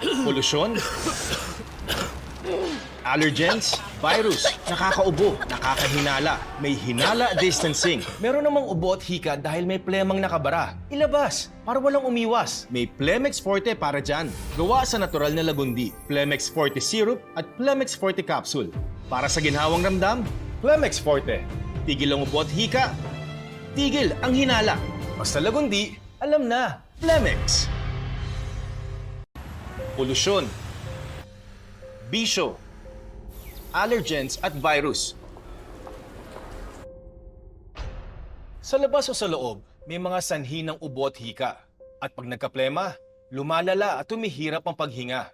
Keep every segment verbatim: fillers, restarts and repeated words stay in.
Polusyon? Allergens? Virus? Nakakaubo? Nakakahinala? May hinala distancing? Meron namang ubo at hika dahil may plemang nakabara. Ilabas! Para walang umiwas. May Plemex Forte para dyan. Gawa sa natural na lagundi. Plemex Forte Syrup at Plemex Forte Capsule. Para sa ginhawang ramdam, Plemex Forte. Tigil ang ubo at hika. Tigil ang hinala. Basta lagundi, alam na. Plemex. Polusyon. Bisyo. Allergens at virus. Sa labas o sa loob, may mga sanhi ng ubo at hika. At pag nagkaplema, lumalala at humihirap ang paghinga.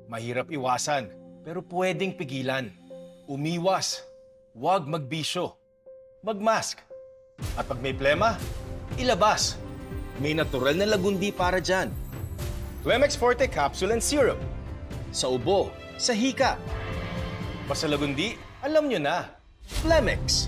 Mahirap iwasan, pero pwedeng pigilan. Umiwas. Huwag magbisyo. Mag-mask. At pag may plema, ilabas. May natural na lagundi para dyan. Plemex Forte Capsule and Syrup. Sa ubo, sa hika. Basta lagundi, alam nyo na. Plemex.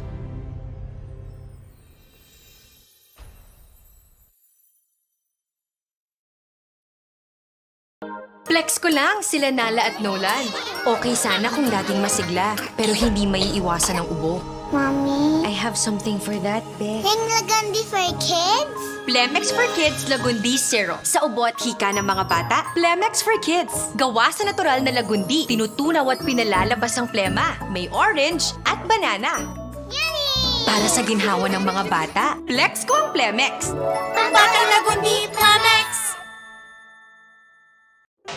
Flex ko lang sila Nala at Nolan. Okay sana kung laging masigla, pero hindi maiiwasan ang ubo. Mommy. I have something for that, Beth. Yung Lagundi for kids? Plemex for Kids Lagundi Syrup. Sa ubo at hika ng mga bata, Plemex for Kids. Gawa sa natural na lagundi, tinutunaw at pinalalabas ang plema. May orange at banana. Yummy! Para sa ginhawa ng mga bata, flex ko ang Plemex. Pambatang Lagundi, Plemex!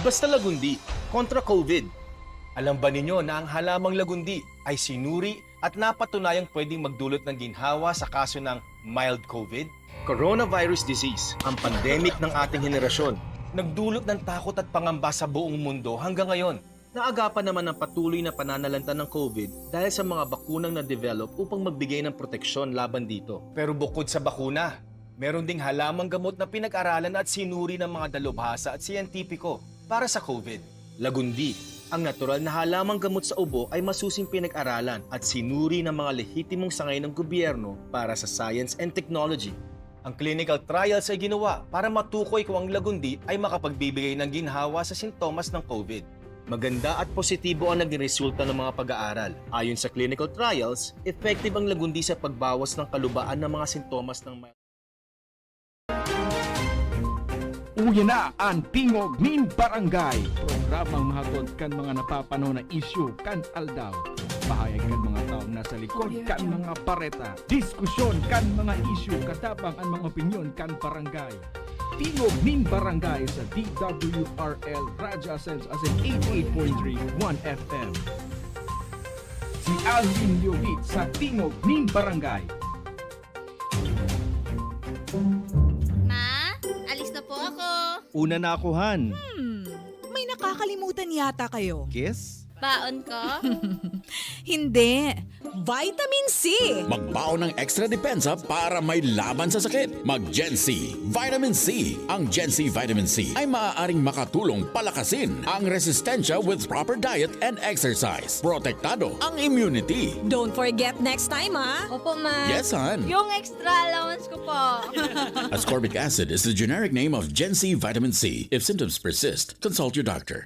Basta lagundi, kontra COVID. Alam ba ninyo na ang halamang lagundi ay sinuri at napatunayang pwedeng magdulot ng ginhawa sa kaso ng mild COVID? Coronavirus disease, ang pandemic ng ating henerasyon. Nagdulot ng takot at pangamba sa buong mundo hanggang ngayon. Naagapan naman ang patuloy na pananalanta ng COVID dahil sa mga bakunang na-develop upang magbigay ng proteksyon laban dito. Pero bukod sa bakuna, meron ding halamang gamot na pinag-aralan at sinuri ng mga dalubhasa at siyentipiko para sa COVID. Lagundi, ang natural na halamang gamot sa ubo ay masusing pinag-aralan at sinuri ng mga lehitimong sangay ng gobyerno para sa science and technology. Ang clinical trials ay ginawa para matukoy kung ang lagundi ay makapagbibigay ng ginhawa sa sintomas ng COVID. Maganda at positibo ang naging resulta ng mga pag-aaral. Ayon sa clinical trials, effective ang lagundi sa pagbawas ng kalubaan ng mga sintomas ng mild. Uya na an Tingog nin Barangay, programang mahatod kan mga napapanahon na isyu kan aldaw. Pahayag kan mga taong nasa likod kan mga bareta. Diskusyon kan mga isyu, katabang an mga opinyon kan barangay. Tingog nin Barangay sa D W R L Radyo Asensa, Asen eighty-eight point three One F M. Si Alvin Leovit sa Tingog nin Barangay. Ma, alis na po ako. Una na ako, Han. Hmm, may nakakalimutan yata kayo. Kiss? Baon ko? Hindi. Vitamin C. Magbaon ng extra depensa para may laban sa sakit. Mag Gen C Vitamin C. Ang Gen C Vitamin C ay maaaring makatulong palakasin ang resistensya with proper diet and exercise. Protektado ang immunity. Don't forget next time, ha? Opo, ma. Yes, Han. Yung extra allowance ko po. Ascorbic acid is the generic name of Gen C Vitamin C. If symptoms persist, consult your doctor.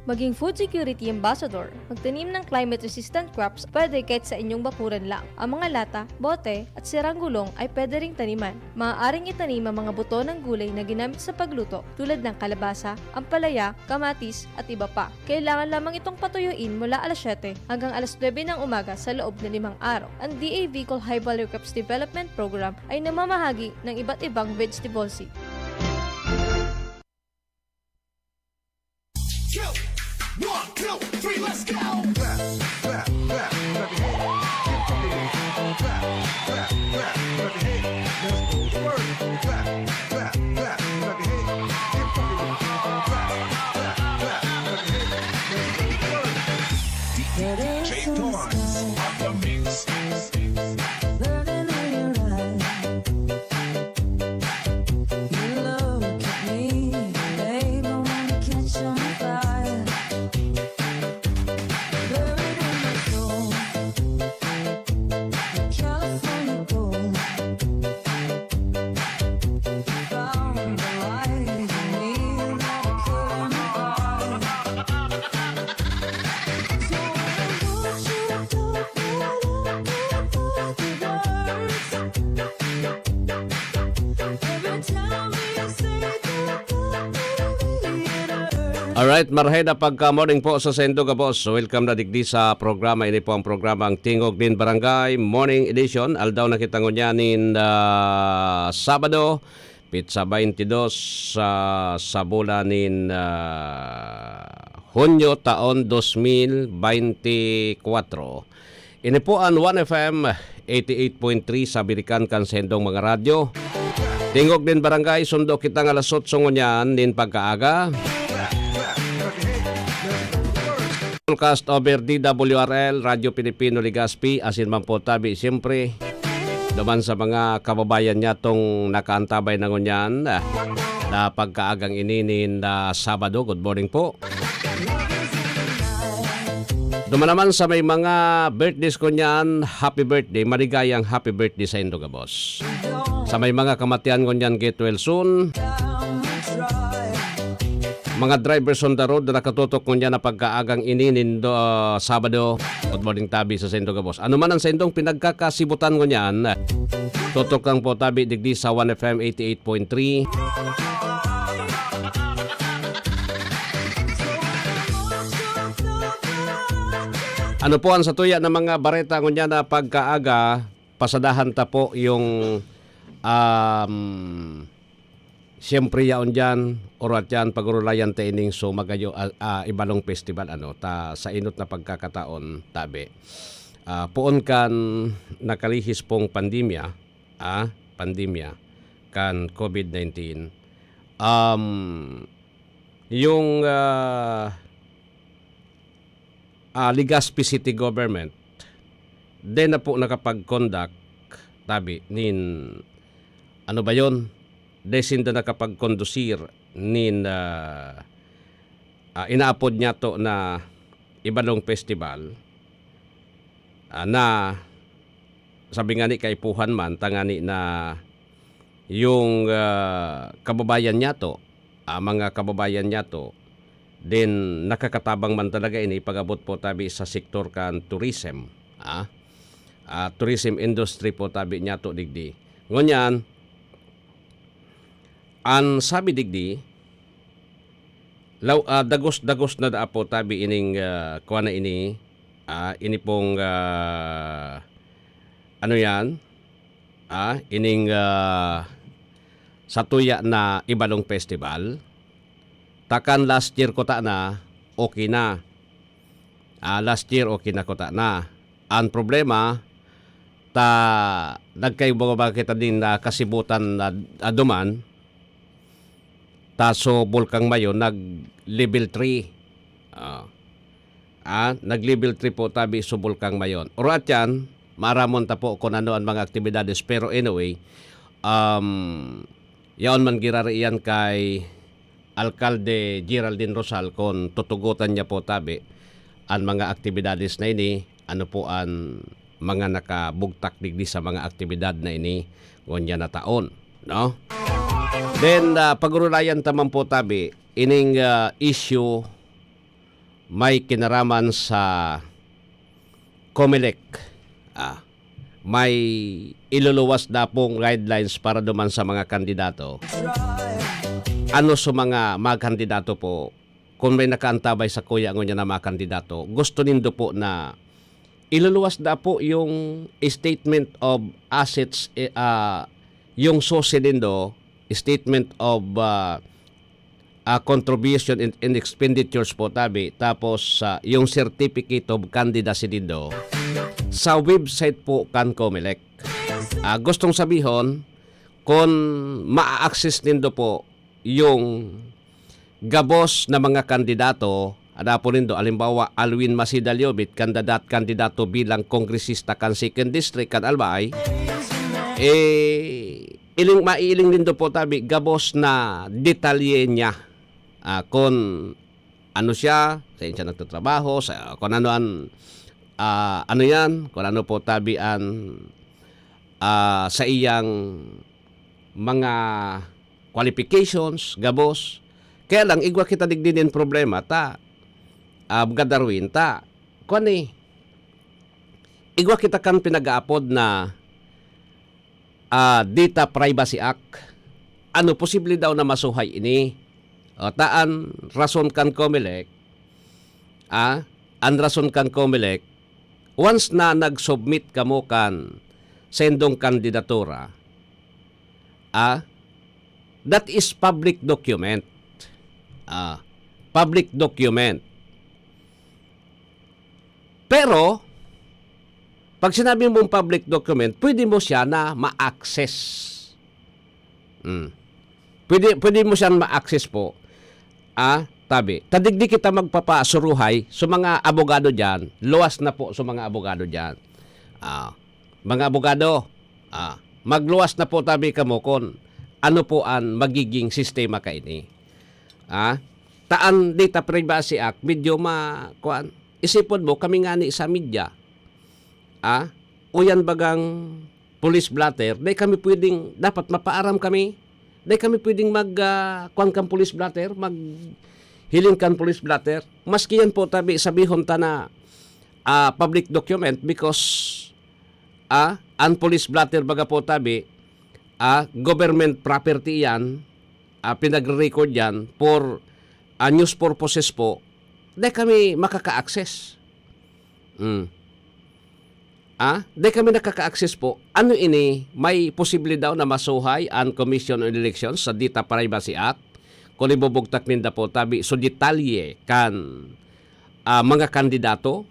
Maging food security ambassador. Magtanim ng climate-resistant crops pwede kahit sa inyong bakuran lang. Ang mga lata, bote, at sirang gulong ay pwede ring taniman. Maaaring itanim ang mga buto ng gulay na ginamit sa pagluto, tulad ng kalabasa, ampalaya, kamatis, at iba pa. Kailangan lamang itong patuyuin mula alas siyete hanggang alas nuebe ng umaga sa loob na limang araw. Ang D A V Colhaibal Crops Development Program ay namamahagi ng iba't ibang vegetable seed. Go! One, two, three, let's go! Clap, clap, clap, clap your hands. Get funky with it. Clap, clap, clap your hands. Let's go to work. Clap, clap, clap, clap your hands. Get funky with it. Clap, clap, clap, clap your hands. Let's go to work. D J Torrance on the mix. Burning in your eyes. You look at me, babe, I wanna catch on fire. Buried in my soul. Alright, marhay na pagka-morning po sa saindo gabos. Welcome na digdi sa programa. Ini po ang programang Tingog nin Barangay, Morning Edition. Aldaw na kita ngunyan nin, ah, Sabado, petsa twenty-two sa, sa bulan nin, ah, Hunyo taon dos mil bente kwatro. Ini po an One F M eighty-eight point three sa Birikan kan saindong mga radyo. Tingog nin Barangay, sundo kita nga alas otso ngunyan nin pagkaaga. Broadcast over D W R L, Radyo Pilipino Legazpi, asin man po tabi, siyempre, duman sa mga kababayan niyatong nakaantabay na ngunyan, ah, na pagkaagang ini nin, ah, Sabado. Good morning po. Duman naman sa may mga birthdays ko niyan, happy birthday, maligayang happy birthday saindo gabos. Sa may mga kamatian ko niyan, get well soon. Mga drivers on the road na nakatutok ko niyan na pagkaagang ini nindo, ah, Sabado. Good morning, tabi sa saindo gabos. Ano man ang saindong pinagkakasibutan ko niyan, tutok lang po tabi digdi sa One F M eighty-eight point three. Ano po ang satuya ng mga bareta ngunyan na pagkaaga? Pasadahan ta po yung, um, siyempre yaon diyan, orat yan, pagurulayan ta ining so magayo, ah, ah, Ibalong Festival, ano, ta sa inot na pagkakataon, tabi. Ah, poon kan nakalihis pong pandemya, ah, pandemya kan covid nineteen, um, yung, ah, ah, Legazpi City Government, di na po nakapag-conduct, tabi, nin, ano ba yon? Di sinda nakapag-kondusir nin, ah, ah, inaapod niyato na Ibalong Festival, ah, na sabi nga ni kaipuhan man, tangani na yung, ah, kababayan niyato, ah, mga kababayan niyato, then nakakatabang man talaga ini pag-abot po tabi sa sektor kan tourism, ah, ah, tourism industry po tabi niyato digdi. Ngunyan, an sabi digdi, law-, ah, dagos-dagos na daa po tabi ining, ah, kuwan na ini, ah, ini pong, ah, ano yan? Ah, ining, ah, satuya na Ibalong Festival. Takan last year kuta na, okay na. Ah, last year, okay na kuta na. Ang problema, ta nagkaiba ba kita din na kasibutan na, ah, duman, ta so Bulkang Mayon nag level three. Ah. Ah, nag level three po tabi so Bulkang Mayon. Orat yan, maaramon ta po kung ano ang mga aktibidades. Pero anyway, um, yaon man girari iyan kay Alkalde Geraldine Rosal kung tutugutan niya po tabi an mga aktibidades na ini, ano po an mga nakabugtak digdi sa mga aktibidad na ini ngunyan na taon, no? Then, ah, pagurulayan ta man po tabi, ining, ah, issue may kinaraman sa Comelec. Ah, may iluluwas na pong guidelines para duman sa mga kandidato. Ano sa mga, mga kandidato po, kung may nakaantabay sa kuya ngunyan na mga kandidato, gusto nindo po na iluluwas na po yung statement of assets, eh, ah, yung S O C nindo, statement of, ah, ah, contribution in, in expenditures po tabi, tapos, ah, yung certificate of candidacy nindo sa website po kan Comelec. Ah, gustong sabihon, kung ma-access nindo po yung gabos na mga kandidato, ada po nindo, halimbawa, Alwin Masida Leobit, kandidat-, kandidato bilang kongresista kan Second District kan Albay, eh, iling, maiiling nindo po tabi, gabos na detalye niya. Ah, kung ano siya, saan siya nagtatrabaho, sa, kung ano an, ah, ano yan, kung ano po tabi an, ah, sa iyang mga qualifications, gabos. Kaya lang, igwa kita digdi nin problema, ta, ah, Abogado Darwin, ta, kwan eh, igwa kita kan pinag-aapod na, ah, Data Privacy Act. Ano, posible daw na masuhay ini? O, ta an rason kan Comelec, ah, an rason kan Comelec, once na nag-submit kamo kan saindong kandidatura, ah, that is public document. Ah, public document. Pero, pag sinabi mong public document, pwede mo siya na ma-access. Mm. Pwede, pwede mo siyang ma-access po. Ah, tabi. Tadigdi kita magpapasuruhay sa mga abogado diyan. Luwas na po sa mga abogado diyan. Ah, mga abogado, ah, magluwas na po tabi kamo kun ano po an magiging sistema kaini. Ah, ta an Data Privacy Act, medyo ma-, kuwan, isipon mo, kami ngani sa media, ah, o yan bagang police blotter, dai kami pwedeng, dapat mapaaram kami, dai kami pwedeng mag, ah, kuwan kan police blotter, maghiling kan police blotter. Maski yan po, tabi, sabihon ta na, ah, public document because, ah, an police blotter, baga po, tabi, ah, government property yan, ah, pinagre-record yan for, ah, news purposes po, dai kami makaka-access. Mm. Ah, dai kami nakaka-access po. Ano ini, may posible daw na masuhay an Commission on Elections sa Data Privacy Act kun ibubugtak ninda po, tabi, so detalye kan, ah, mga kandidato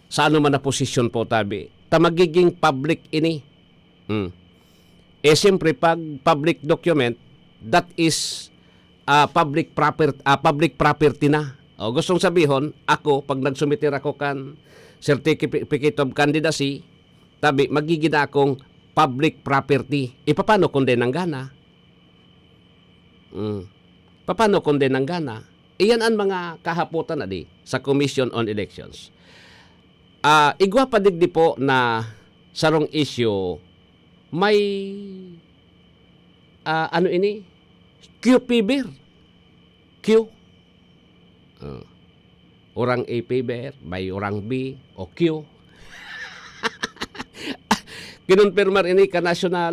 sa ano man na posisyon po, tabi, ta magiging public ini. Hmm. Eh, siyempre, pag public document, that is, ah, public proper-, ah, public property na. O, gustong sabihon, ako, pag nagsumiter ako kan Certificate of Candidacy, tabi, magiging na akong public property. E, paano kung di nanggana? Hmm. Paano kung di nanggana? Iyan an mga kahapotan na di sa Commission on Elections. Ah, igwa pa digdi po na sarong issue, may, ah, ano ini? Q fever. Q. Oh. Orang A fever, may orang B o Q. Kinonfirmar ini ka national,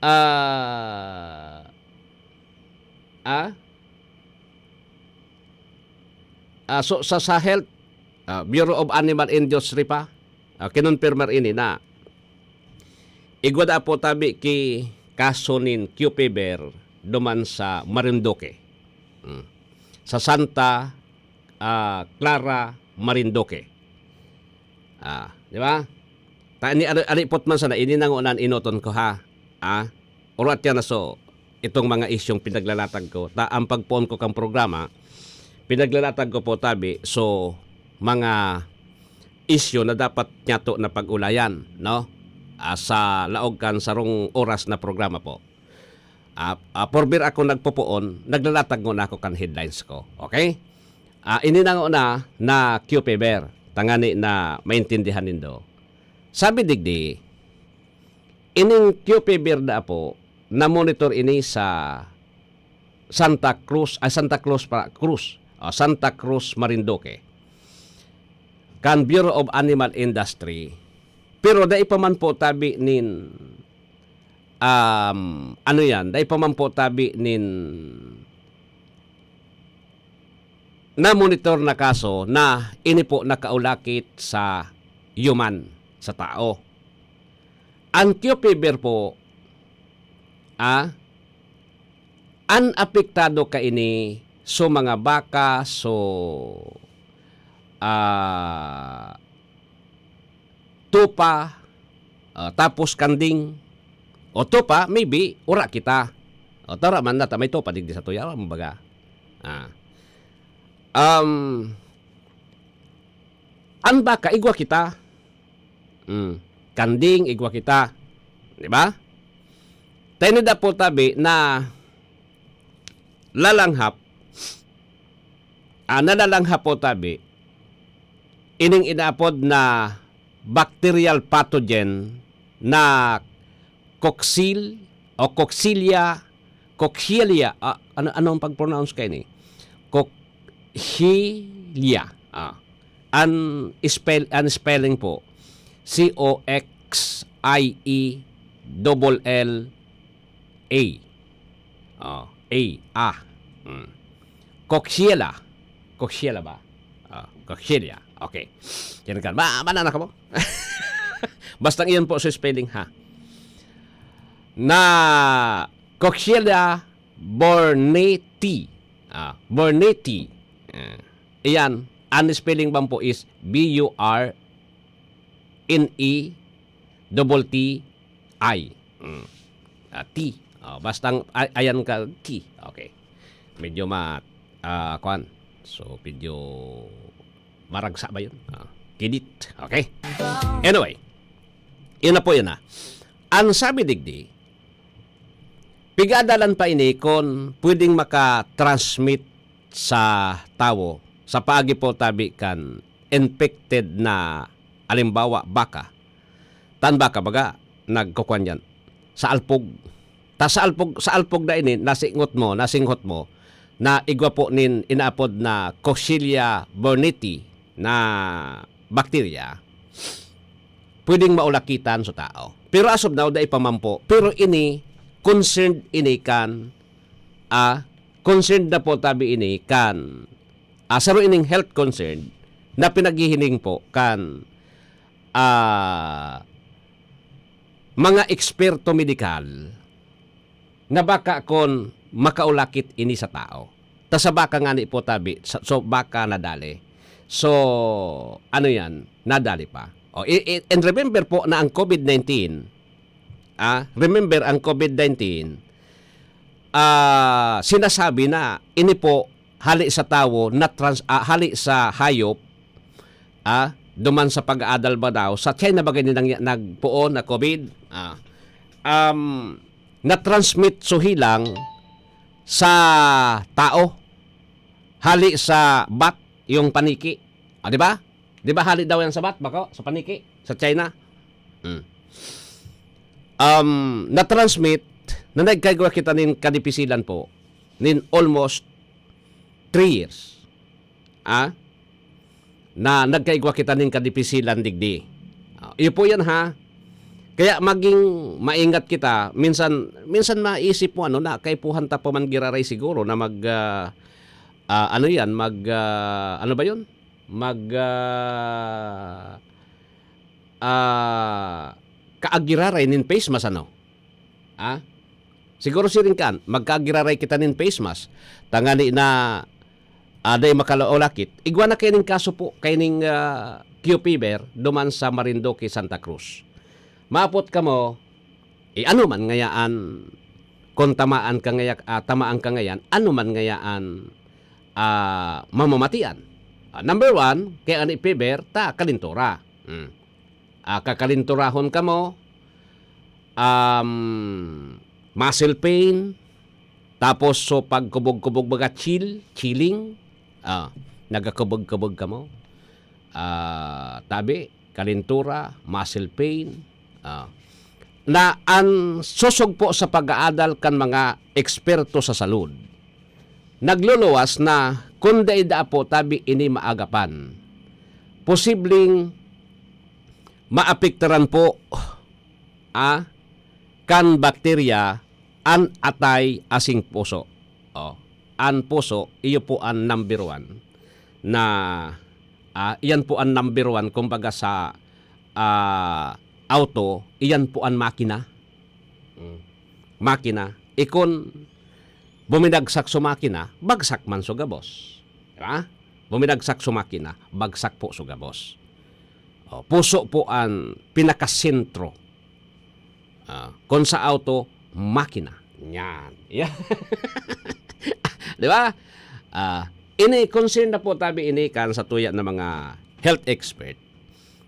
ah, ah, ah, so, sa, sa health, ah, Bureau of Animal Industry pa, ah, kinonfirmar ini na igwa daa po tabi ki kaso nin Q fever duman sa Marinduque. Hmm. Sa Santa, ah, Clara, Marinduque. Ah, di ba? Ta-, ini, ari, ari pot man sana, ini na ngona an enoton ko, ha? Ah, urat yan na so, itong mga isyong pinaglalatag ko. Ta, ang pagpoon ko kang programa, pinaglalatag ko po, tabi, so, mga isyu na dapat nyato na pag-ulayan, no? Ah, sa laog kan sarong oras na programa po. Ah, ah, forever ako nagpopoon, naglalatag ngona ako kan headlines ko. Okay? Ah, ini na ngona na Q fever, tangani na maintindihan nindo. Sabi digdi, ining Q fever na po, na-monitor ini sa Santa Cruz, ay, Santa Cruz pa, Cruz, ah, Santa Cruz, Marinduque, kan Bureau of Animal Industry. Pero dai pa man po tabi nin, um, ano yan, dai pa man po tabi nin na-monitor na kaso na ini po nakaulakit sa human, sa tao. Ang Q fever po, ah, ang apektado kaini so mga baka, so, ah, tupa, ah, tapos kanding. O tupa, maybe, ura kita. O tara man na, ta may tupa digdi sa tuya, wala man baga. Ah. Um, ang baka, igwa kita. Mm. Kanding, igwa kita. Di ba? Tayo na po tabi na lalanghap, ah, nalalanghap po tabi, ining inaapod na bacterial pathogen na Coxil o Coxilia, Coxilia, ah, ano, ano ang pag-pronounce kaini? Coxilia. Ah. An spell, an spelling po, C O X I E double L A. Oh, A, ah. Mm. Coxiella. Coxiella ba? Ah, Coxiella. Okay. Yan kan. Ba, banana ka mo? Basta iyon po sa spelling, ha. Na Coxiella burnetii. Ah, burnetii. Ah, iyan, ang spelling bang po is B U R N E double T I. Mm. Ah, T. Oh, basta ang, ay-, ayan ka, T. Okay. Medyo ma-, ah, kwan. So, medyo maragsa ba yun? Ah, kidit. Okay. Anyway, yun na po yun, ah. Ang sabi digdi, pigadalan pa ini kun pwedeng maka-transmit sa tawo sa paagi po tabi kan infected na, alimbawa, baka. Tan baka, baga, nagkukuan yan. Sa alpog. Ta sa alpog, sa alpog na ini, nasingot mo, nasinghot mo, na igwa po nin inaapod na Coxiella burnetii na bakterya, pwedeng maulakitan sa tao. Pero as of now, dai pa man po. Pero ini, concerned ini kan, ah, concerned na po tabi ini kan, ah, saro ining health concern na pinaghihiling po kan, ah, mga eksperto medikal na baka kon makaulakit ini sa tao. Ta sa baka ngani po tabi, sa, so baka nadali. So, ano yan? Nadali pa. O, i-, i-, and remember po na ang COVID nineteen, ah, remember ang COVID nineteen, ah, sinasabi na ini po hali sa tawo na trans-, ah, hali sa hayop, ah, duman sa pag-aadal ba daw, sa China ba gani nang-, nagpoon na COVID? Ah, um, na-transmit suhi lang sa tao, hali sa bat, yung paniki. Ah, di ba? Di ba hali daw yan sa bat, bako? Sa paniki, sa China? Hmm. Um, na-transmit, na nagkaigwa kita nin kadipisilan po, nin almost three years. Ah? Na nagkaigwa kita nin kadipisilan digdi. Ah, iyo po yan, ha? Kaya maging maingat kita. Minsan, minsan maisip mo, ano, na kaipuhan ta pa man giraray siguro na mag, ah, ah, ano yan, mag, ah, ano ba yun? Mag, ah, ah, kaagiraray nin face mask, ano? Ah? Siguro siring kan, magkaagiraray kita nin face mask. Tangani na, ah, dai makalaulakit. Igwa na kayo ning kaso po, kayo ning, ah, Q fever, duman sa Marinduque, Santa Cruz. Maapot kamo, eh, ano man ngayaan, kung tamaan ka ngaya-, ah, tamaan ka ngayan, ano man ngayaan, ah, mamamatian? Ah, number one, kaya ani fever, ta kalintura. Hmm. Ah, kakalinturahon kamo, um, muscle pain, tapos so pagkubog-kubog baga chill, chilling, ah, nagkakubog-kubog kamo. Ah, tabi, kalintura, muscle pain, ah, na an sosog po sa pag-aadal kan mga eksperto sa salud, nagluluwas na kun dai daa po tabi ini maagapan, posibleng maapektaran po, ah, kan bakterya an atay asing puso. Oh, an puso, iyo po an number one na, ah, iyan po an number one, kumbaga sa, ah, auto, iyan po an makina. Mm. Makina. Ikon buminagsak sa makina, bagsak man sa gabos. Di ba? Buminagsak sa makina, bagsak po sa gabos. Oh, puso po ang pinakasentro. Ah, kung sa auto, makina. Yan. Yan. Di ba? Ah, ini, concern na po tabi ini kan sa tuya na mga health expert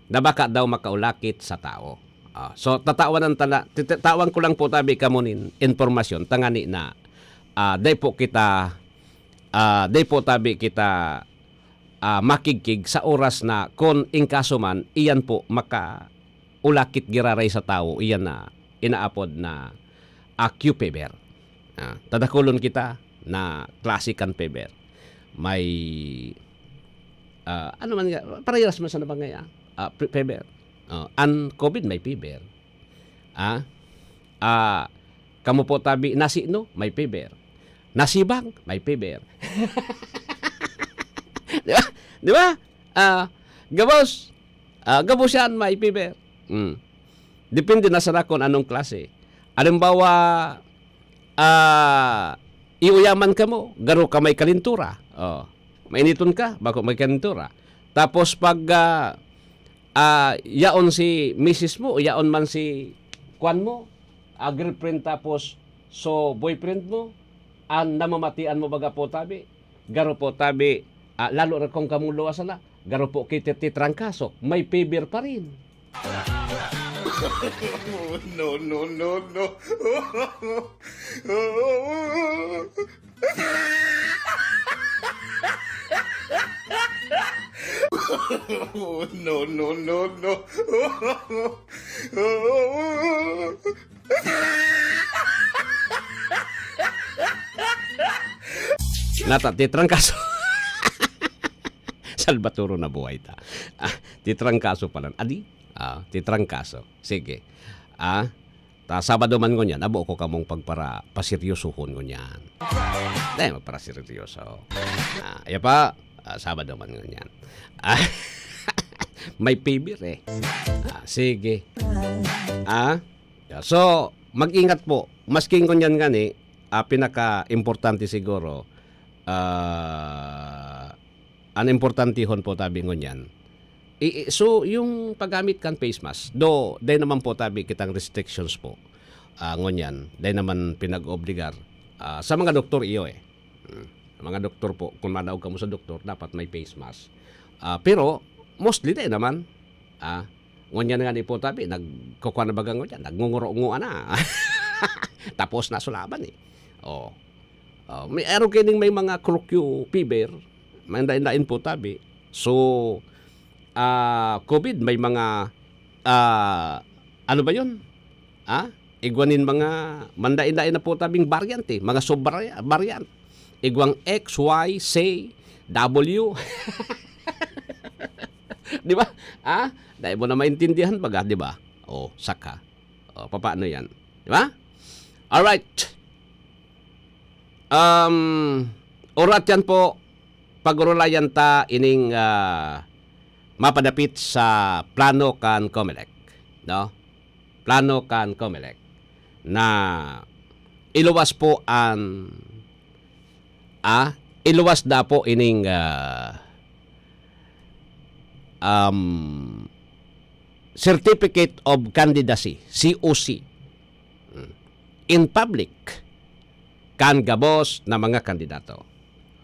na baka daw makaulakit sa tao. Ah, so, tatawan ang tala-, tita-, tawan ko lang po tabi kamo nin impormasyon, tangani na, ah, dai po kita, ah, dai po tabi kita, ah, makigkig sa oras na kun in kaso man, iyan po makaulakit giraray sa tawo, iyan na inaapod na acute fever. Ah, tadakulon kita na klase kan fever. May, ah, ano man nga, parehas man sa nabangay, ah, ah, fe-, fever. Oh, an COVID may fever. Ah, ah, kamo po tabi, nasi, no? May fever. Nasibang, may fever. Di ba? Di ba? Ah, gabos. Ah, gabos yan, may fever. Mm. Depende na sana kung anong klase. Halimbawa, ah, iuyaman ka mo, garo ka may kalintura. Oh. Mainiton ka, bako may kalintura. Tapos pag, ah, ah, yaon si misis mo, o yaon man si kwan mo, ah, girlfriend tapos so boyfriend mo, ang namamatian mo baga po tabi, garo po tabi, ah, lalo na kung kamong luwas na, garo po kiti trangkaso, may fever pa rin. No, no, no, no. No, no, no, no. Nata, titrangkaso. Salvatoro na buhay ta. Ah, titrangkaso pala. Adi? Ah, titrangkaso. Sige. Ah, ta Sabado man ngunyan, abo ko kamong pagpara paseryosohon ngunyan. Eh, magparaseryoso. Ah, iya pa, ah, Sabado man ngunyan. Ah, may fever eh. Ah, sige. Ah, so, mag-ingat po. Masking ngunyan gani, ah, pinaka-importante siguro, ah, an importantehon po tabi ngunyan. I, i, so, yung paggamit kan face mask, do, dai naman po tabi kitang restrictions po. Ah, ngunyan, dai naman pinag-obligar. Ah, sa mga doktor iyo eh. Hmm. Mga doktor po, kung manaog kamo sa doktor, dapat may face mask. Ah, pero, mostly dai naman. Ah, ngunyan nga ni po tabi, nagkukuha na baga ngunyan, nagngunguro-ngua na. Tapos na sulaban eh. Oh. Ah, may araw kaining may mga crocus fever, may dain-dain po tabi. So, ah, COVID, may mga, ah, ano ba yun? Ah, igwa nin mga mandain-dain na po tabing variant eh, mga sub-variant. Igwang X, Y, C, W. Di ba? Ah, dahil mo na maintindihan baga, di ba? O, saka. O, papaano yan? Di ba? Alright. Um, urat yan po, pag-urulayan ta ining ah, mapadapit sa plano kan Comelec. No? Plano kan Comelec na iluwas po an, ah, iluwas na po ining ah, um, Certificate of Candidacy, C O C, mm, in public kan gabos na mga kandidato.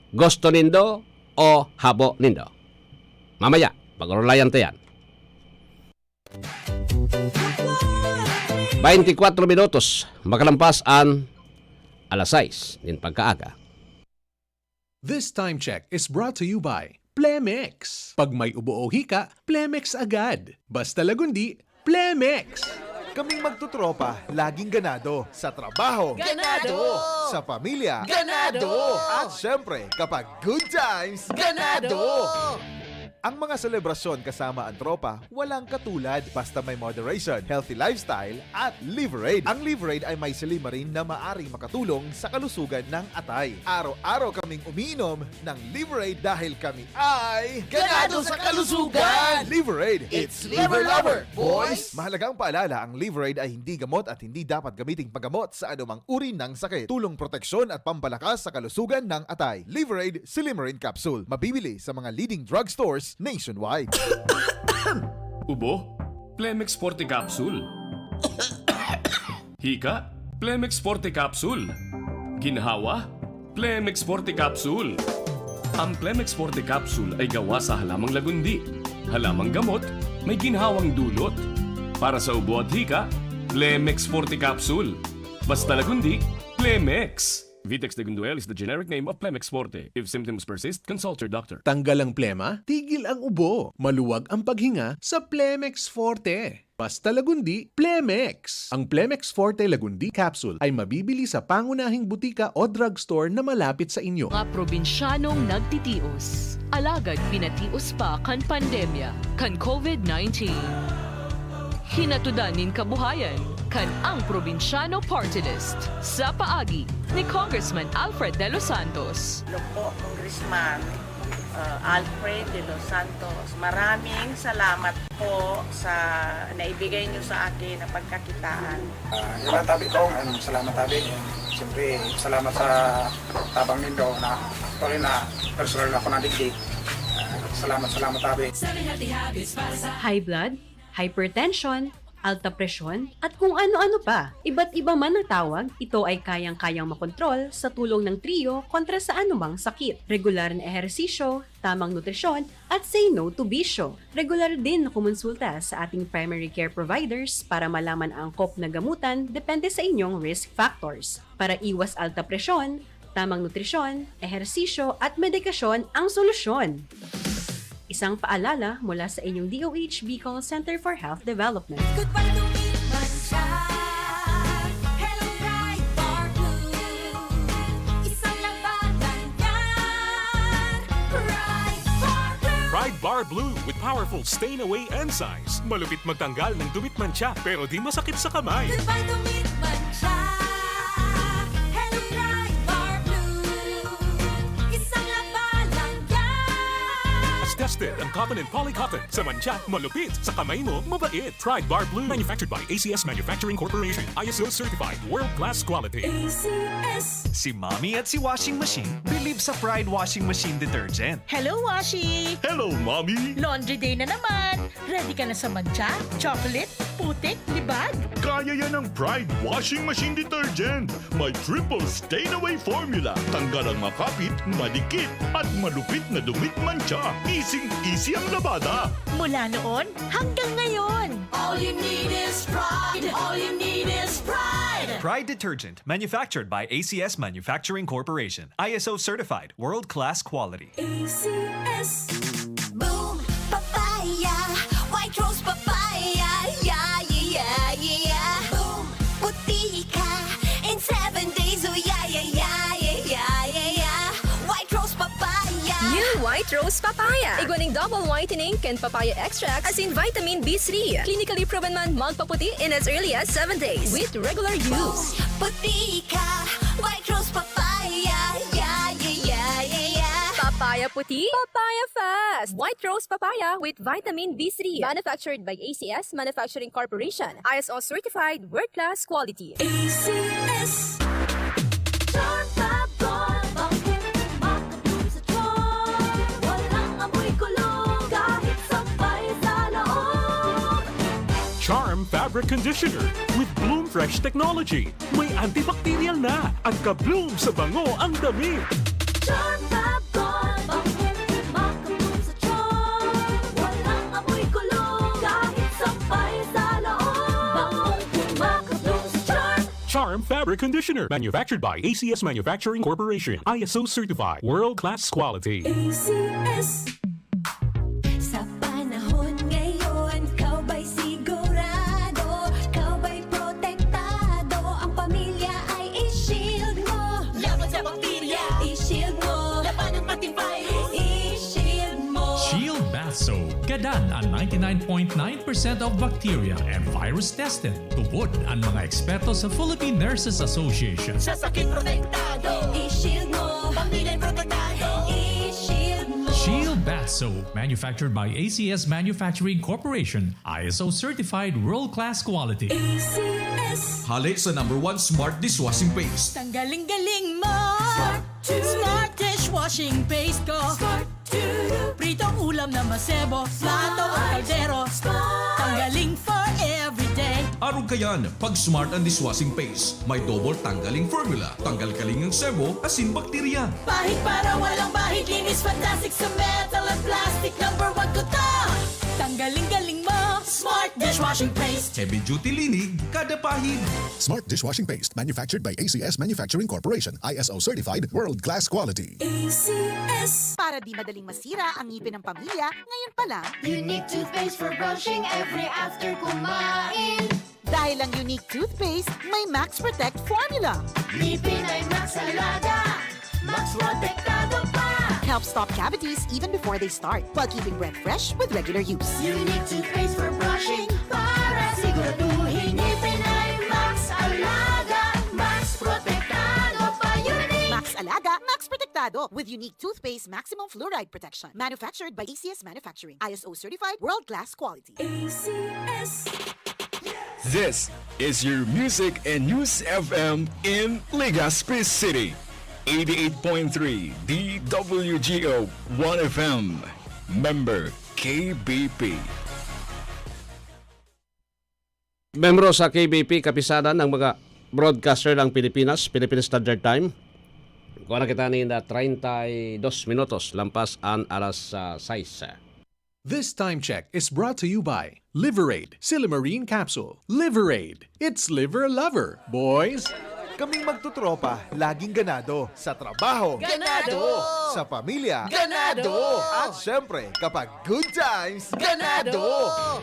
Gusto nindo o habo nindo? Mamaya, pag-urulayan ta yan. Twenty-four minutos, makalampas an alas sais nin pagkaaga. This time check is brought to you by Plemex. Pag may ubo o hika, Plemex agad. Basta lagundi, Plemex! Kaming magtutropa, laging ganado. Sa trabaho, Ganado! Sa pamilya, Ganado! At syempre, kapag good times, Ganado! Ang mga selebrasyon kasama ang tropa, walang katulad basta may moderation, healthy lifestyle, at Liverade. Ang Liverade ay may silymarin na maaring makatulong sa kalusugan ng atay. Araw-araw kaming umiinom ng Liverade dahil kami ay Ganado sa kalusugan! Liverade! It's Liver Lover, boys! Mahalagang paalala, ang Liverade ay hindi gamot at hindi dapat gamiting paggamot sa anumang uri ng sakit. Tulong proteksyon at pampalakas sa kalusugan ng atay. Liverade Silymarin Capsule. Mabibili sa mga leading drugstores nationwide. Ubo? Plemex Forte Capsule. Hika? Plemex Forte Capsule. Ginhawa? Plemex Forte Capsule. Ang Plemex Forte Capsule ay gawa sa halamang lagundi, halamang gamot, may ginhawang dulot. Para sa ubo at hika, Plemex Forte Capsule. Basta lagundi, Plemex. Vitex Degunduel is the generic name of Plemex Forte. If symptoms persist, consult your doctor. Tanggal ang plema, tigil ang ubo, maluwag ang paghinga sa Plemex Forte. Basta lagundi, Plemex! Ang Plemex Forte Lagundi Capsule ay mabibili sa pangunahing butika o drugstore na malapit sa inyo. Mga probinsyanong nagtitios, alagad pinatios pa kan pandemya, kan COVID nineteen. Hinatudan nin kabuhayan, kan Ang Probinsyano Party List, sa paagi ni Congressman Alfred De Los Santos. Hello po, Congressman uh, Alfred De Los Santos. Maraming salamat po sa naibigay niyo sa akin na pagkakitaan. Uh, yun lang tabi ko, ano, salamat tabi. Siyempre, salamat sa tabang nindo na actually na personal na ako nadigdi. Uh, salamat, salamat tabi. High blood, hypertension, alta presyon, at kung ano-ano pa. Iba't iba man ang tawag, ito ay kayang-kayang makontrol sa tulong ng Trio kontra sa anumang sakit. Regular na ehersisyo, tamang nutrisyon, at say no to bisyo. Regular din na kumonsulta sa ating primary care providers para malaman ang angkop na gamutan depende sa inyong risk factors. Para iwas alta presyon, tamang nutrisyon, ehersisyo at medikasyon ang solusyon. Isang paalala mula sa inyong D O H Bicol Center for Health Development. Goodbye to meat mancha. Hello, Pride Bar Blue. Isang labanan yan. Pride Bar Blue. Pride Bar Blue with powerful stain away enzymes. Malupit magtanggal ng dumit mancha pero di masakit sa kamay. Goodbye to meat mancha. Hello, Pride Bar Blue. Isang labanan yan. Tested ang cotton and polycotton. Sa mancha, malupit. Sa kamay mo, mabait. Pride Bar Blue. Manufactured by A C S Manufacturing Corporation. I S O certified. World class quality. A C S. Si Mommy at si Washing Machine bilib sa Pride Washing Machine Detergent. Hello, Washi! Hello, Mommy! Laundry day na naman! Ready ka na sa mancha, chocolate, putik, libag? Kaya yan ng Pride Washing Machine Detergent. May triple stain away formula. Tanggal ang makapit, madikit, at malupit na dumit mancha. Easy-easy ang labada. Mula noon hanggang ngayon. All you need is pride. All you need is pride. Pride Detergent, manufactured by A C S Manufacturing Corporation. I S O certified, world-class quality. A C S. Boom! Papaya! White Rose Papaya! Yeah, yeah, yeah, yeah! Boom! Puti ka in seven days! Oh, yeah, yeah, yeah, yeah, yeah, yeah, yeah! White Rose Papaya! New White Rose Papaya. Igwa ning double whitening kan papaya extract asin vitamin B three. Clinically proven man magpaputi in as early as seven days with regular use. Puti ka! White Rose Papaya! Yeah, yeah, yeah, yeah, yeah! Papaya puti, papaya fast. White Rose Papaya with vitamin B three. Manufactured by A C S Manufacturing Corporation. I S O certified, world-class quality. A C S. Charm Fab Gold, bangkong makabloom sa charm. Walang amoy kulog, kahit sampay sa loob. Charm Fabric Conditioner with Bloom Fresh Technology. May antibacterial na at ka-bloom sa bango ang damit. Charm Fab Gold, bangkong makabloom sa charm. Walang amoy kulog, kahit sampay sa loob. Bangkong makabloom sa charm. Charm Fabric Conditioner. Manufactured by A C S Manufacturing Corporation. I S O certified. World class quality. A C S. Sa panahon ngayon, ikaw ba'y sigurado? Ikaw ba'y protektado? Ang pamilya ay i-shield mo. Laban sa bakterya, i-shield mo. Labanan pati virus, i-shield mo. Shield Bath Soap. Gadan an ninety-nine point nine percent of bacteria and virus tested. Tubod an mga eksperto sa Philippine Nurses Association. Sa sakit protektado, i-shield mo. Pamilya protektado, i-shield mo. Shield Bath Soap, manufactured by A C S Manufacturing Corporation, I S O certified world-class quality. A C S. Hale sa number one smart dishwashing paste. Tanggaling-galing mo! Smart dishwashing paste ko! Pritong ulam na masebo, plato o kaldero. Tanggaling for everyday. Arog kayan, pag Smart ang dishwashing paste, may double tanggaling formula, tanggal kaling ang sebo, asin bakterya. Pahid para walang bahid, linis fantastic sa metal at plastic. Number one ko to! Tanggaling-galing mo! Smart dishwashing paste! Heavy duty linig, kada pahid. Smart dishwashing paste, manufactured by A C S Manufacturing Corporation, I S O certified, world class quality. A C S. Para di madaling masira ang ngipin ng pamilya, ngayon pa lang. Unique toothpaste for brushing every after kumain. Dahil ang Unique Toothpaste may Max Protect Formula. Ngipin ay Max Alaga, Max Protektado pa. Helps stop cavities even before they start, while keeping breath fresh with regular use. Unique Toothpaste for brushing, para siguraduhin ngipin ay Tado with unique toothpaste maximum fluoride protection. Manufactured by A C S Manufacturing. I S O certified, world-class quality. A C S. This is your Music and News F M in Legazpi City. eighty-eight point three D W G O one F M. Member K B P. Membro sa K B P, Kapisanan ng mga Broadcaster ng Pilipinas, Philippine Standard Time. Kuha na kita ni na treinta y dos minutos, lampas an alas ah, sais. This time check is brought to you by Liverade, Silymarin Capsule. Liverade, it's liver lover, boys! Kaming magtutropa, laging ganado. Sa trabaho, Ganado! Sa pamilya, Ganado! At syempre, kapag good times, Ganado!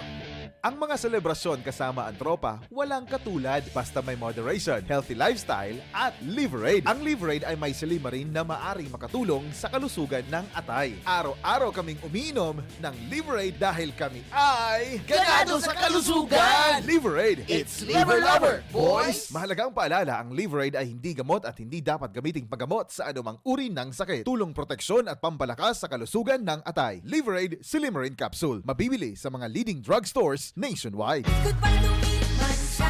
Ang mga selebrasyon kasama ang tropa, walang katulad. Basta may moderation, healthy lifestyle, at Liverade. Ang Liverade ay may silymarin na maaring makatulong sa kalusugan ng atay. Araw-araw kaming umiinom ng Liverade dahil kami ay Ganado sa kalusugan! Liverade, It's Liver Lover, boys! Mahalagang paalala, ang Liverade ay hindi gamot at hindi dapat gamiting paggamot sa anumang uri ng sakit. Tulong proteksyon at pampalakas sa kalusugan ng atay. Liverade Silymarin Capsule. Mabibili sa mga leading drugstores nationwide. Goodbye to meat mancha.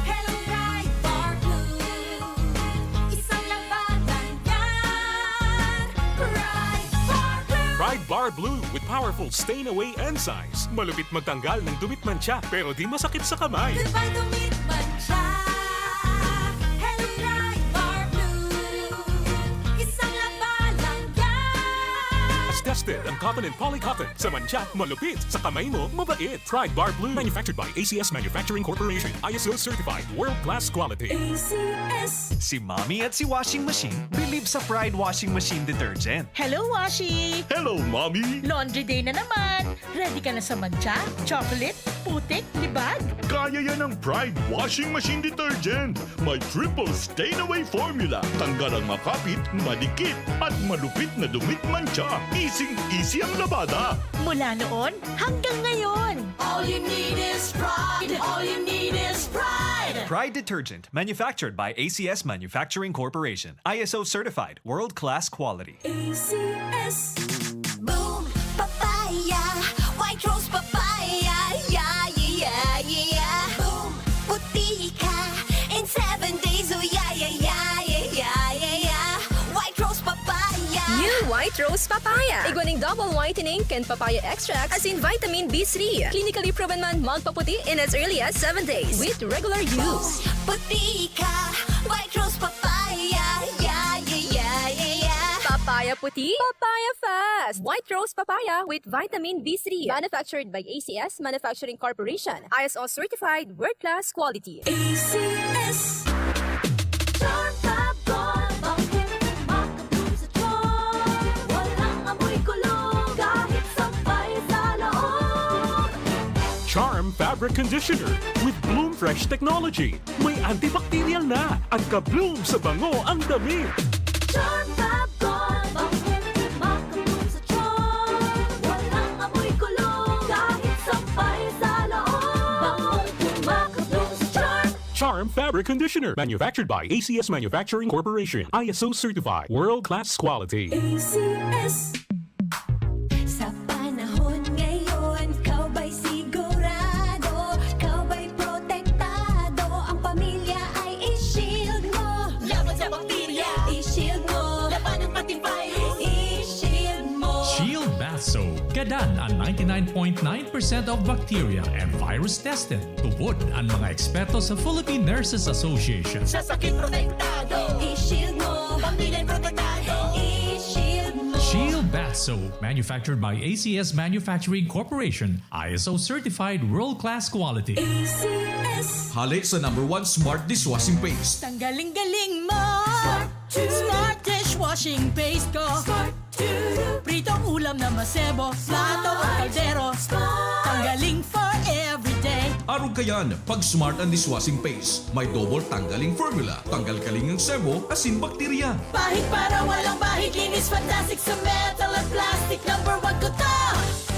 Hello, Pride Bar Blue. Isang labanan yan. Pride Bar Blue. Pride Bar Blue with powerful stain away enzymes. Malupit magtanggal ng dumi at mantsa pero di masakit sa kamay. Goodbye to meat mancha. Hello, Pride Bar Blue. Isang labanan yan. Tested ang cotton and polycotton. Sa mantsa, malupit. Sa kamay mo, mabait. Pride Bar Blue. Manufactured by A C S Manufacturing Corporation. I S O certified. World class quality. A C S. Si Mommy at si Washing Machine bilib sa Pride Washing Machine Detergent. Hello, Washi! Hello, Mommy! Laundry day na naman! Ready ka na sa mantsa, chocolate, putik, libag? Kaya yan ng Pride Washing Machine Detergent. May triple stain away formula. Tanggal ang makapit, madikit, at malupit na dumi at mantsa. Easing-easy ang labada. Mula noon hanggang ngayon. All you need is pride. All you need is pride. Pride Detergent, manufactured by A C S Manufacturing Corporation. I S O certified, world-class quality. A C S. Boom Papaya. White Rose Papaya. Yeah, yeah, yeah, yeah. Boom Puti ka in seven days. Oh, yeah, yeah, yeah, yeah, yeah, yeah. White Rose Papaya. New White Rose Papaya. Igwa ning double whitening kan papaya extract asin vitamin B three. Clinically proven man magpaputi in as early as seven days with regular use. Puti ka. White Rose Papaya. Yeah, yeah, yeah, yeah, yeah. Papaya puti, papaya fast. White Rose Papaya with vitamin B three. Manufactured by A C S Manufacturing Corporation. I S O certified, world-class quality. A C S. Charm Fab Gold, bangkong makabloom sa charm. Walang amoy kulog, kahit sampay sa loob. Charm Fabric Conditioner with Bloom Fresh Technology. May antibacterial na at ka-bloom sa bango ang damit. Charm Fab Gold, bangkong makabloom sa charm. Walang amoy kulog, kahit sampay sa loob. Bangkong makabloom sa charm. Charm Fabric Conditioner. Manufactured by A C S Manufacturing Corporation. I S O certified. World class quality. A C S. Sa panahon ngayon, ikaw ba'y sigurado? Ikaw ba'y protektado? Ang pamilya ay i-shield mo. Laban sa bakterya, i-shield mo. Labanan pati virus, i-shield mo. Shield Bath Soap. Gadan an ninety-nine point nine percent of bacteria and virus tested. Tubod an mga eksperto sa Philippine Nurses Association. Sa sakit protektado, i-shield mo. Pamilya protektado, i-shield mo. Shield Bath Soap, manufactured by A C S Manufacturing Corporation, I S O certified world-class quality. A C S. Hale sa number one smart dishwashing paste. Tanggaling-galing mo! Smart. Smart dishwashing paste ko! Smart. Pritong ulam na masebo, plato o kaldero. Tanggaling for everyday. Arog kayan, pag Smart ang dishwashing paste, may double tanggaling formula. Tanggal kaling ang sebo, asin bakterya. Pahid para walang bahid, linis fantastic sa metal at plastic. Number one ko to!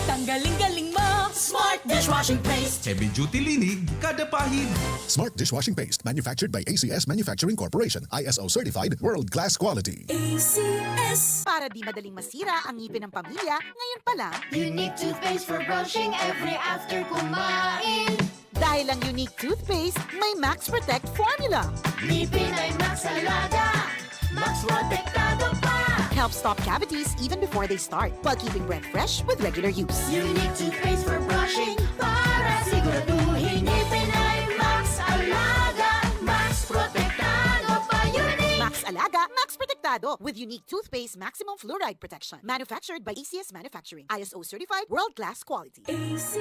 Tanggaling-galing mo! Smart dish Washing paste. Heavy duty linig, kada pahid. Smart dishwashing paste, manufactured by A C S Manufacturing Corporation, I S O certified, world class quality. A C S. Para di madaling masira ang ngipin ng pamilya, ngayon pa lang. Unique toothpaste for brushing every after kumain. Dahil ang Unique Toothpaste may Max Protect Formula. Ngipin ay Max Alaga. Max Protektado pa. Helps stop cavities even before they start, while keeping breath fresh with regular use. Unique toothpaste for brushing. Para siguraduhin ngipin ay Max Alaga. Max Protektado pa. Unique. Max Alaga, Max Protektado with Unique Toothpaste Maximum Fluoride Protection. Manufactured by A C S Manufacturing. I S O certified, world class quality. A C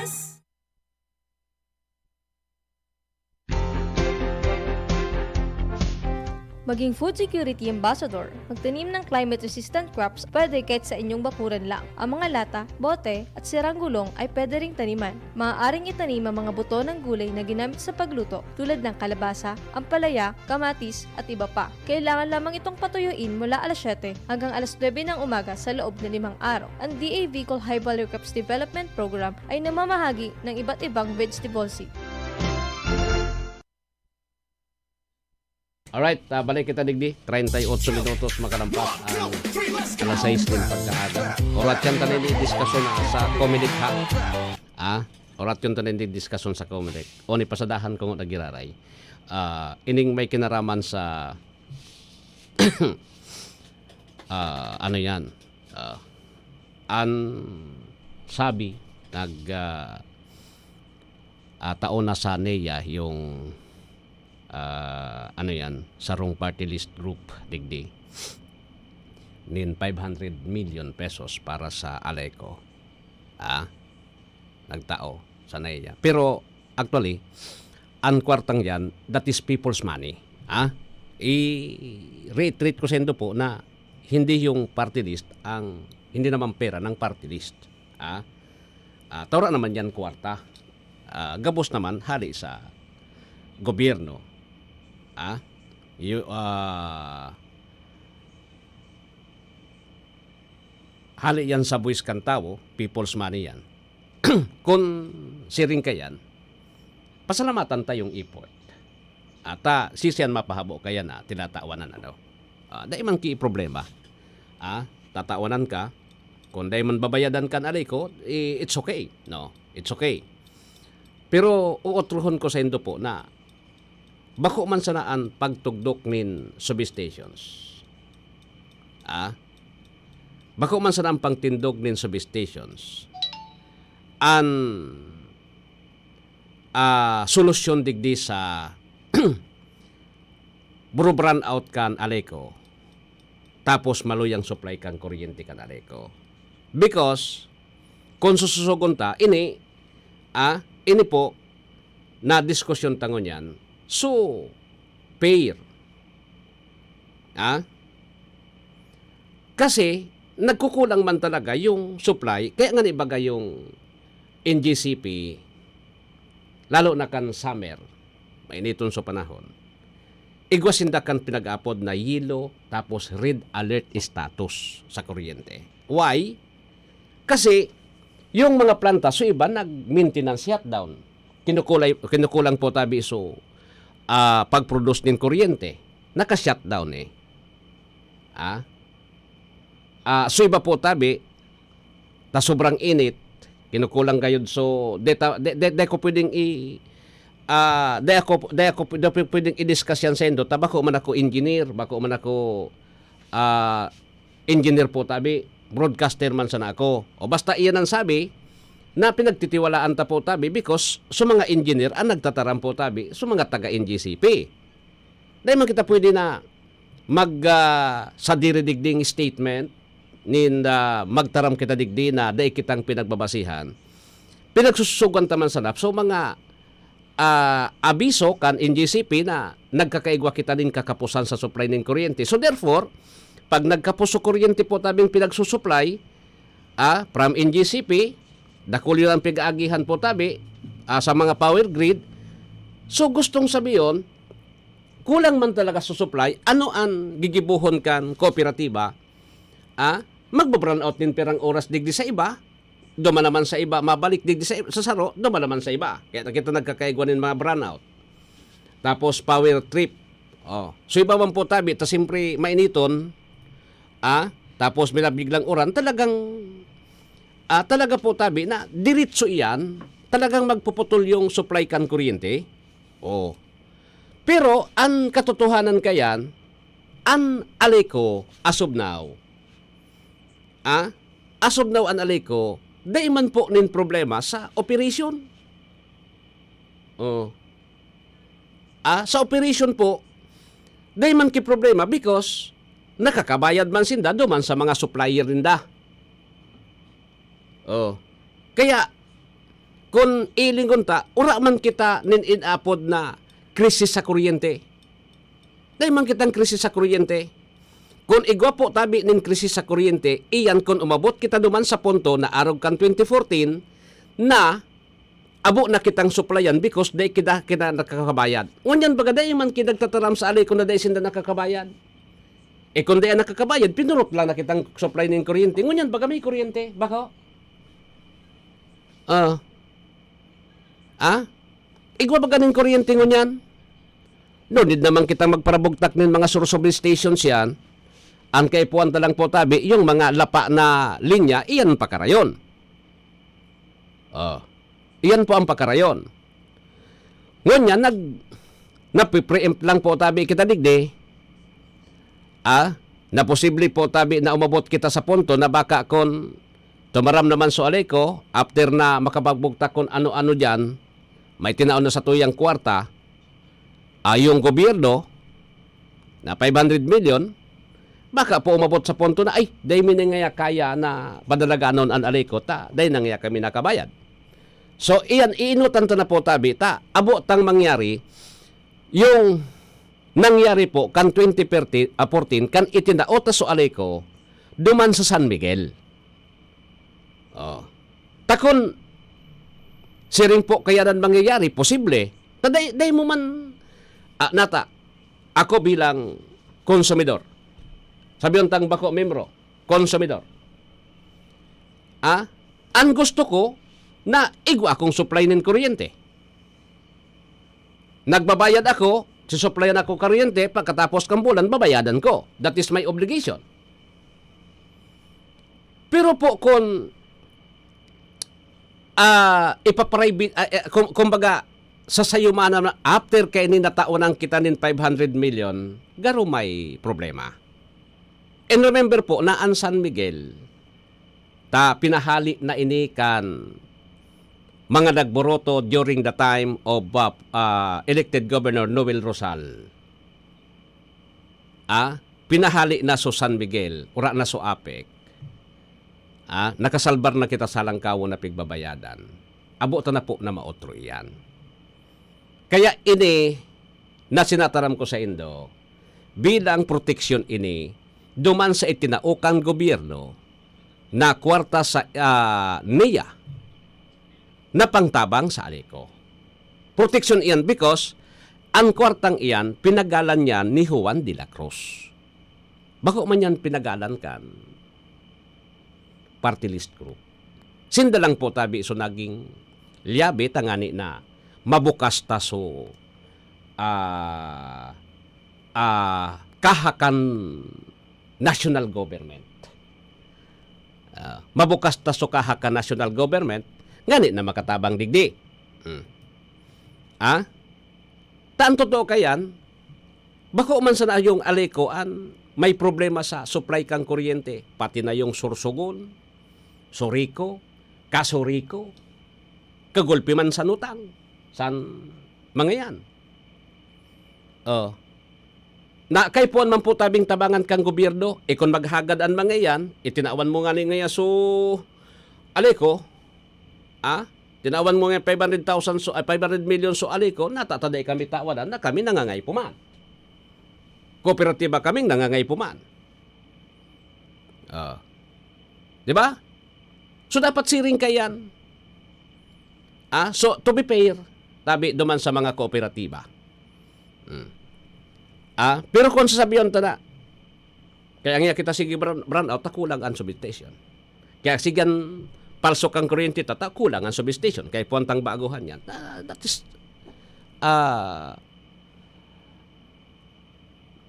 S. Maging food security ambassador. Magtanim ng climate-resistant crops pwede kahit sa inyong bakuran lang. Ang mga lata, bote, at sirang gulong ay pwede ring taniman. Maaaring itanim ang mga buto ng gulay na ginamit sa pagluto tulad ng kalabasa, ampalaya, kamatis, at iba pa. Kailangan lamang itong patuyuin mula alas siyete hanggang alas nuebe ng umaga sa loob na limang araw. Ang D A Bicol High Value Crops Development Program ay namamahagi ng iba't ibang vegetable seed. Alright, ah, balik kita digdi. Treinta y ocho minutos makalampas ang alas sais nin pagkaaga. Oratyan ta nin diskasyon sa Comelec, ha? Ah, oratyan ta nin diskasyon sa Comelec. O ni pasadahan ko nga nagiraray. Ah, ining may kinaraman sa ah, ano yan? Ah, an sabi nag ah, ah, tao na sa NEA yung ah, ano yan, sarong party list group digdi nin five hundred million pesos para sa Aleco. Ah, nagtao sa NEA. Pero actually, ang kwartang yan, that is people's money. Ah, i-reiterate ko sa indo po na hindi yung party list ang hindi naman pera ng party list. Ah, ah, tawra naman yan kwarta. Ah, gabos naman hali sa gobyerno. Ah, yu- ah, hali yan sa buwis kan tawo, people's money yan. Kun siring ka yan, pasalamatan ta yung effort. At ah, sisiyan mapahabo kaya na tinatawanan, ano? Ah, dai man ki problema. Ah, tatawanan ka. Kung dai man babayadan kan Aleco, i- it's okay. No, it's okay. Pero uotrohon ko sa indo po na bako man sana an pagtugdok nin substations. Ah? Bako man sana ang pangtindog nin substations. An ah, solusyon digdi sa buro-brownout kan Aleco, tapos maluya ang supply kan kuryente kan Aleco. Because, kung sususugon ta, ini, ah, ini po, na diskusyon ta ngunyan, so, fair. Ah? Kasi, nagkukulang man talaga yung supply, kaya nga ibaga yung N G C P, lalo na kan summer, mainiton sa panahon, igwa sinda kan pinag-apod na yellow tapos red alert status sa kuryente. Why? Kasi yung mga planta, so iba nag-maintenance shutdown. Kinukulay, kinukulang po tabi so ah, pag-produce nin kuryente. Naka-shutdown eh. Ah? Ah, so iba po tabi, ta sobrang init, kinukulang gayod. So, di, ta, di, di, di ko pwedeng i, ah, di ako, di ako, di ako pwedeng i-discuss yan sa indo. Ta bako man ako engineer, bako man ako ah, engineer po tabi, broadcaster man sana ako. O basta iyan ang sabi, na pinagtitiwalaan ta po tabi because sa mga engineer ang nagtataram po tabi sa mga taga N G C P. Dahil man kita pwede na mag ah, sadiri digding statement nin ah, magtaram kita digdi na dai kitang pinagbabasihan. Pinagsusugan ta man sana so mga ah, abiso kan N G C P na nagkakaigwa kita nin kakapusan sa supply nin kuryente. So therefore, pag nagkapos so kuryente po tabing pinagsusupply ah, from N G C P, dakul yun ang pig-aagihan po tabi ah, sa mga power grid. So gustong sabiyon, kulang man talaga sa supply, ano ang gigibuhon kan kooperatiba? Ah, magbabrownout nin pirang oras digdi sa iba, duman naman sa iba, mabalik digdi sa, sa saro, duman naman sa iba. Kaya kita nagkakaigwa nin mga brownout. Tapos power trip. Oh. So, iba man po tabi, ta simpre mainiton, ah, tapos may nabiglang uran, talagang, ah, talaga po tabi na diretso iyan, talagang magpuputol yung supply kan kuryente. Oh. Pero, ang katotohanan kayan, an Aleco as of now, ah, as of now, an Aleco, dai man po nin problema sa operation. Oh. Ah, sa operation po, dai man ki problema because nakakabayad man sinda duman sa mga supplier ninda. Oh. Kaya, kun ilingon ta, ura man kita nin inapod na krisis sa kuryente. Dai man kitang krisis sa kuryente. Kun igwa po tabi nin krisis sa kuryente, iyan kun umabot kita duman sa punto na arog kan twenty fourteen na abo na kitang suplayan because dai kita, kita nakakabayad. Ngunyan baga dai man ki nagtataram sa Aleco na dai sinda nakakabayad. E kun dai nakakabayad, pinurot lang na kitang supply nin kuryente. Ngunyan baga may kuryente, bako? Ah. Ah? Igwa baga nin kuryente ngunyan? No need naman kitang magparabugtak nin mga sursubi stations yan. Ang kaipuhan ta lang po tabi, yung mga lapa na linya, iyan pakarayon. Oh. Iyan po ang pakarayon. Ngunyan, nag, napipreempt lang po tabi kita digdi. Ah, na posible po tabi na umabot kita sa punto na baka kun tumaram naman so Aleco, after na makapagbugtak kun ano-ano diyan, may tinaon na sa tuyang kwarta, ah, yung gobyerno na five hundred million, baka po umabot sa punto na, "Ay, dai mi na ngaya kaya na padalaganon an Aleco ta, dai na ngaya kami nakabayad." So, iyan, iinutan ta na po tabi ta, abo tang mangyari yung nangyari po kan twenty thirteen, ah, fourteen, kan itinao ta so Aleco duman sa San Miguel. Oh. Ta kun siring po kayanan mangyayari, posible. Ta dai, dai mo man, ah, nata, ako bilang konsumidor. Sabi tang bako membro, konsumidor. Ah, ang gusto ko na igwa akong supply nin kuryente. Nagbabayad ako, susuplayan ako kuryente, pagkatapos kan bulan, babayadan ko. That is my obligation. Pero po, kun, ah, ipaprivate, ah, eh, kum-, kumbaga, sa sayo man na after kaini natawan kita nin five hundred million, garo may problema. And remember po na an San Miguel, ta pinahali na ini kan mga nagboruto during the time of, ah, ah, elected Governor Noel Rosal. Ah, pinahali na so San Miguel, ura na so APEC. Ah, nakasalbar na kita sa langkawo na pigbabayadan. Abo ta na po na maotro iyan. Kaya ini na sinataram ko sa indo, bilang proteksyon ini, duman sa itinao kan gobyerno na kwarta sa, ah, niya na pangtabang sa Aleco. Proteksyon iyan because an kwartang iyan pinagalan niya ni Juan de la Cruz. Bako man yan pinagalan kan party list group. Sinda lang po tabi so naging liyabe tangani na mabukas ta so, ah, ah, kaha kan national government. Ah, mabukas ta so kaha kan national government, ngani na makatabang digdi. Hmm. Ah? Ta an totoo kayan, bako man sana yung Aleco an may problema sa supply kan kuryente, pati na yung Sorsogon, Sorico, Kasoriko, kagulpi man sa utang, san mga yan. Oh. Na kaipuhan man po tabing tabangan kan gobyerno, e kun maghagad an mga iyan, itinawan mo ngani ngaya so Aleco, ah, tinawan mo nga five hundred thousand so, ay, five hundred million so Aleco, nata ta dai kami tawadan na kami nangangay po man. Kooperatiba kaming nangangay po man. Ah. Di ba? So, dapat siring kayan. Ah, so, to be fair, tabi duman sa mga kooperatiba. Hmm. Ah, pero kung sasabihan ta na, kaya nga kita sige brown, brown out, ta kulang ang substation. Kaya sige ang palso kang kuryente, tata, kulang ang substation. Kaya puwantang baguhan yan. Ah, that is, ah,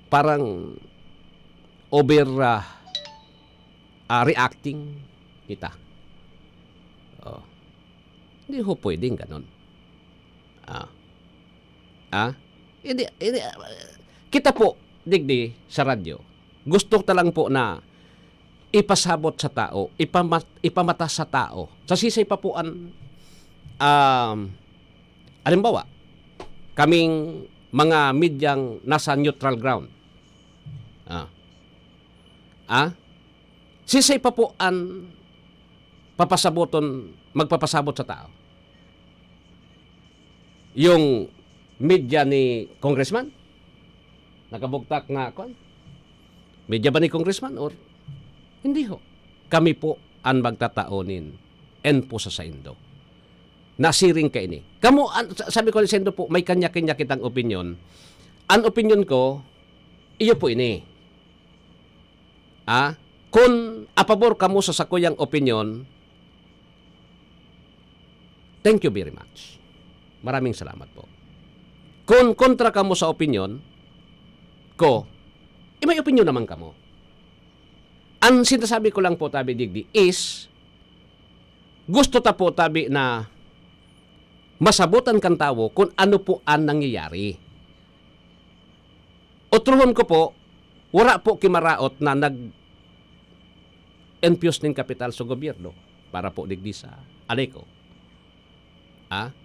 parang over, ah, ah, reacting kita. Oh. Hindi ho pwedeng ganun. Ah. Ah? Hindi, hindi, ah, kita po, digdi, sa radyo, gusto ta lang po na ipasabot sa tao, ipamat-, ipamata sa tao. Sa sisay pa po an, um, halimbawa, kaming mga medyang nasa neutral ground. Ah. Ah? Sisay pa po an papasaboton, magpapasabot sa tao? Yung media ni congressman? Nakabugtak na, kwan? Media ba ni congressman or hindi ho? Kami po an magtatao nin info sa saindo. Nasiring kaini. Kamo, an-, sa-, sabi ko, saindo po, may kanya-kanya kitang opinyon. An opinyon ko, iyo po ini. Ah, kun apabor kamo sa sakuyang opinyon, thank you very much. Maraming salamat po. Kun kontra kamo sa opinyon ko, eh, may opinyon naman kamo. Ang sinasabi ko lang po, tabi digdi, is gusto ta po, tabi, na masabotan kan tawo kun ano po an nangyayari. Otrohon ko po, wara po ki maraot na nag-infuse nin kapital sa gobyerno para po digdi sa Aleco. Ah?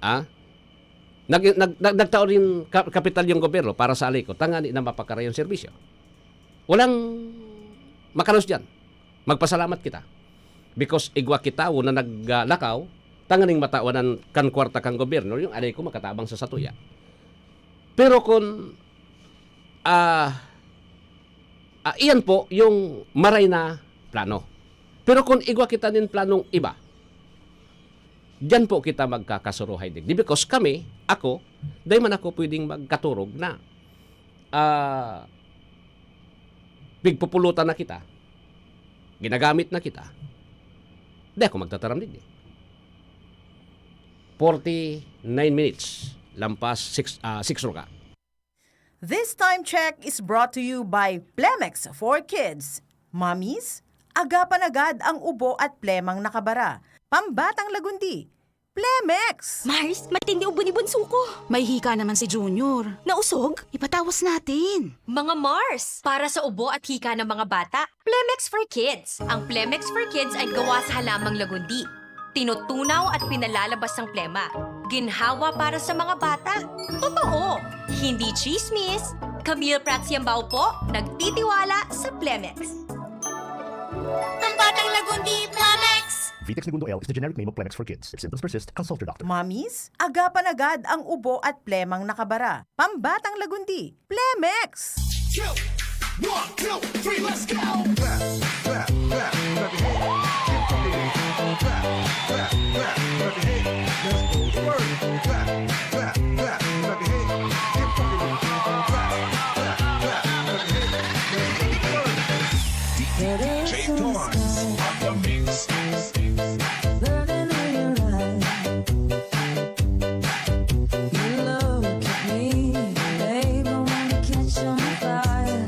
Ah? Nag-, nag-, nag-, nagtao rin ka-, kapital yung gobyerno para sa Aleco, tangani na mapakarayon serbisyo. Walang makalos diyan. Magpasalamat kita. Because igwa ki tawo na naglakaw, tanganing matawan kan kwarta kan gobyerno, yung Aleco makatabang sa satuya. Pero kun, ah, ah, iyan po yung maray na plano. Pero kun igwa kita nin planong iba, diyan po kita magkakasuruhay digdi. Because kami, ako, dai man ako pwedeng magkaturog na, ah, pigpupulutan na kita, ginagamit na kita. Di ako magtataram digdi. Forty-nine minutes, lampas six, ah, six ruga. This time check is brought to you by Plemex for Kids. Mommies, agapan agad ang ubo at plemang nakabara. Pambatang lagundi, Plemex! Mars, matindi ubo ni bunso ko. May hika naman si Junior. Nausog? Ipatawas natin. Mga Mars, para sa ubo at hika ng mga bata, Plemex for Kids. Ang Plemex for Kids ay gawa sa halamang lagundi. Tinutunaw at pinalalabas ang plema. Ginhawa para sa mga bata. Totoo! Hindi chismis! Camille Prats Yambao po, nagtitiwala sa Plemex. Ang batang lagundi, Plemex! Vitex Negundo L is the generic name of Plemex for kids. If symptoms persist, consult your doctor. Mommies, agapan agad ang ubo at plemang nakabara. Pambatang lagundi, Plemex! Two, one, two, three, let's go! Clap, clap, clap, clap your hands. Keep rocking. Clap, clap, clap, clap your hands. Let's go to work. Clap, clap, clap, clap your hands. Keep rocking. Clap, clap, clap, clap your hands. Let's go to work. D J Torrance on the mix. Burning in your eyes. You look at me, babe, I wanna catch on fire.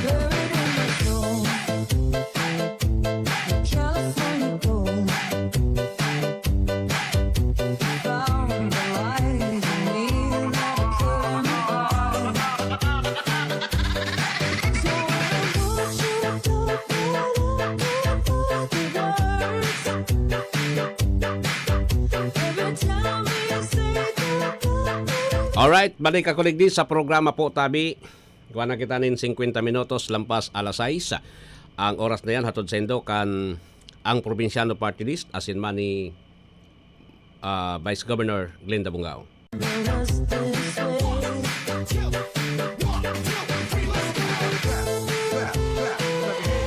Buried in my soul, the California gold. Found the light in me that I couldn't buy. So I want you to talk it up before the words. Every time we say goodbye. Alright, balik ako digdi sa programa po, tabi. Kuha na kita nin singkwenta minutos lampas alas sais. Ang oras na yan, hatod saindo kan ang Probinsyano Party List, asin man ni, ah, Vice Governor Glenda Bungao.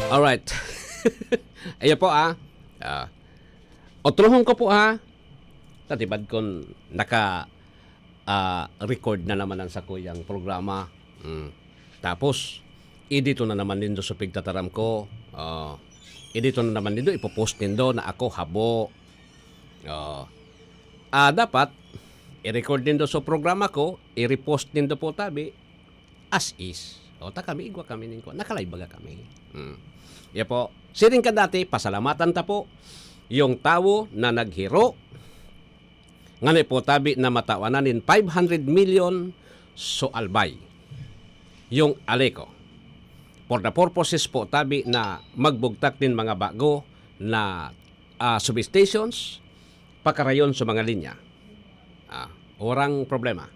Alright. Ayan po, ah. Ah, otrohon ko po, ha. Tatibad kon naka, ah, record na naman ang sakuyang programa. Mm. Tapos, idito na naman nindo sa pigtataram ko. Ah, Edito na naman nindo, ipopost nindo na ako habo. Oo. Ah, dapat, i-record nindo sa programa ko, i-repost nindo po tabi, as is. O, ta kami, igwa kami ning kuwan. Nakalive baga kami. Hmm. Yan po. Siring ka dati, pasalamatan ta po yung tawo na naghiro. Ngani po tabi na matawanan nin five hundred million so albay yung Aleco. For the purposes po tabi na magbugtak nin mga bago na, ah, substations, pakarayon sa mga linya. Ah, walang problema.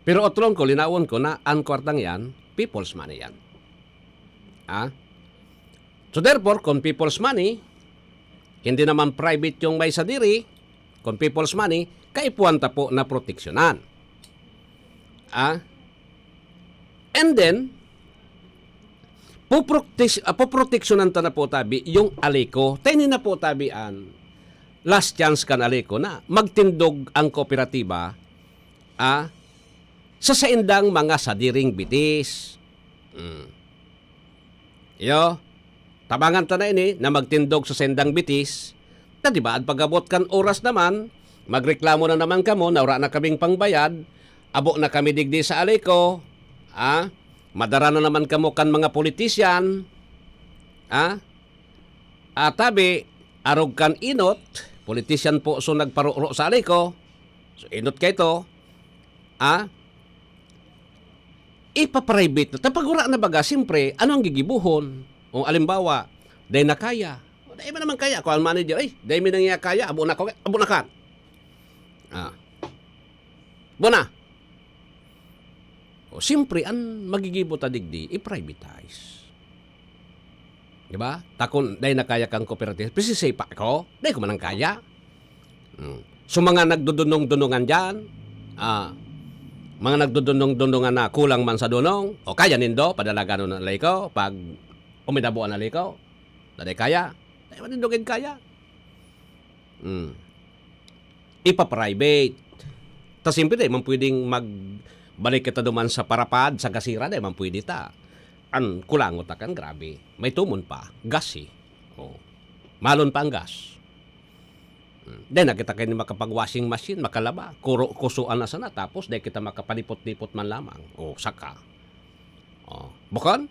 Pero otlong ko, linawon ko na ang kwartang yan, people's money yan. Ah? So therefore, kung people's money, hindi naman private yung may sadiri, kung people's money, kaipuhan ta po na proteksyonan. Ah? And then, puprotek-, ah, poproteksyonan ta na po tabi yung Aleco. Teni na po tabi an last chance kan Aleco na magtindog ang kooperatiba, ah, sa saindang mga sadiring bitis. Hmm. Iyo, tabangan ta na ini na magtindog sa saindang bitis. Na di ba, an pag-abot kan oras naman, magreklamo na naman kamo na wala na kaming pangbayad, abo na kami digdi sa Aleco, ah, madara na naman kamo kan mga politician, ah, atabi, arog kan inot, politician po so nagparoro sa Aleco, so inot kaito, ah, ipaprivate na. Ta pag wala na baga, siyempre, ano ang gigibohon? O, alimbawa, dai na kaya. O, dai man naman kaya. Kung ang manager, "Ay, dai mi na niya kaya, abo na ko, abo na kan." Ah. Abo na. O, siyempre, ang magigibo ta digdi, i-privatize. Di ba? Ta kun dai na kaya kan kooperatiba, pisisay pa ako? Dai ko man ang kaya. Hmm. So, mga nagdudunong-dunongan diyan, ah, mga nagdudunong-dunongan na kulang man sa dunong, o kaya nindo, padalaganon na Aleco, pag uminabo an Aleco, na dai kaya, dai man nindo gid kaya. Hmm. Ipa-private. Ta siyempre, dai man pwedeng magbalik kita duman sa parapad, sa gasira, dai man pwede ta. An kulangot ta kan grabe. May tumon pa, gas eh. Oh. Malon pa ang gas. Hmm. Dai na kita kaini makapag-washing machine, makalaba. Kuro-, kusoan na sana, tapos dai kita makapanipot-nipot man lamang. O, saka. O, bukon?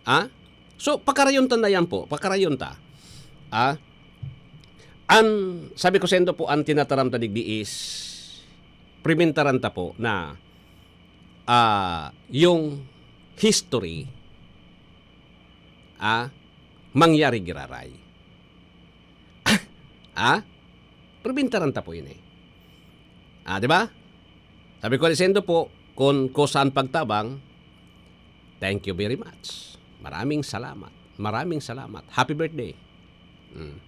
Ah? So, pakarayon ta na yan po. Pakarayon ta. Ah? An, sabi ko saindo po, an tinataram ta digdi is, primentaran ta po na, ah, yung history, ah, mangyari giraray. Ah? Primentaran ta po ini. Ah, di ba? Sabi ko, "Lisendo po, kun kusaan pagtabang, thank you very much. Maraming salamat. Maraming salamat. Happy birthday." Mm.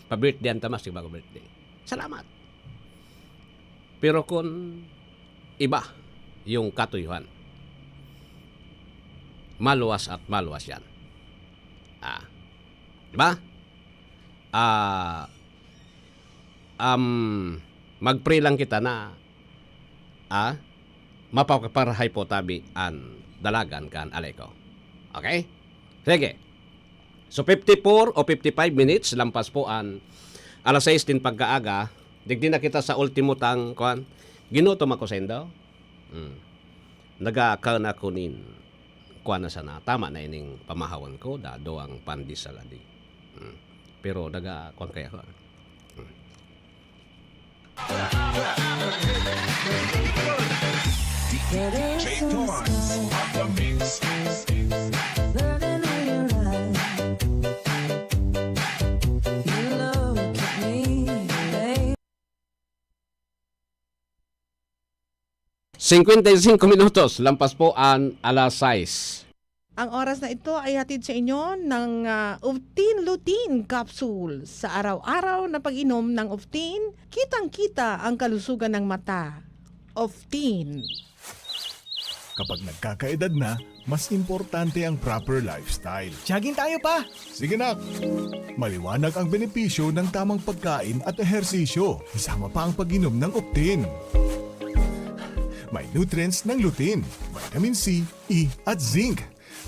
Pa-birthday an tamas, di ba, birthday? Salamat. Pero kun iba yung katuyuhan, maluwas at maluwas yan. Ah, di ba? Ah, um, mag-pray lang kita na, ah, mapaparahay po tabi an dalagan kan Aleco. Okay? Sige. So, fifty-four o fifty-five minutes, lampas po an alas sais nin pagkaaga. Digdi na kita sa ultimo tang, kuwan, ginutom ako saindo. Hmm. Nagakaon ako nin, kuwan na sana, tama na ining pamahawan ko, dado ang pandesal adi. Hmm. Pero naga, kuwan kaya ako. Hmm. Singkwenta y singko minutos, lampas po an alas sais. Ang oras na ito ay hatid sa inyo ng, ah, Oftin Lutein Capsule. Sa araw-araw na pag-inom ng Oftin, kitang-kita ang kalusugan ng mata. Oftin. Kapag nagkakaedad na, mas importante ang proper lifestyle. Jogging tayo, pa! Sige, nak! Maliwanag ang benepisyo ng tamang pagkain at ehersisyo, kasama pa ang pag-inom ng Optin. May nutrients ng lutein, vitamin C, E at zinc.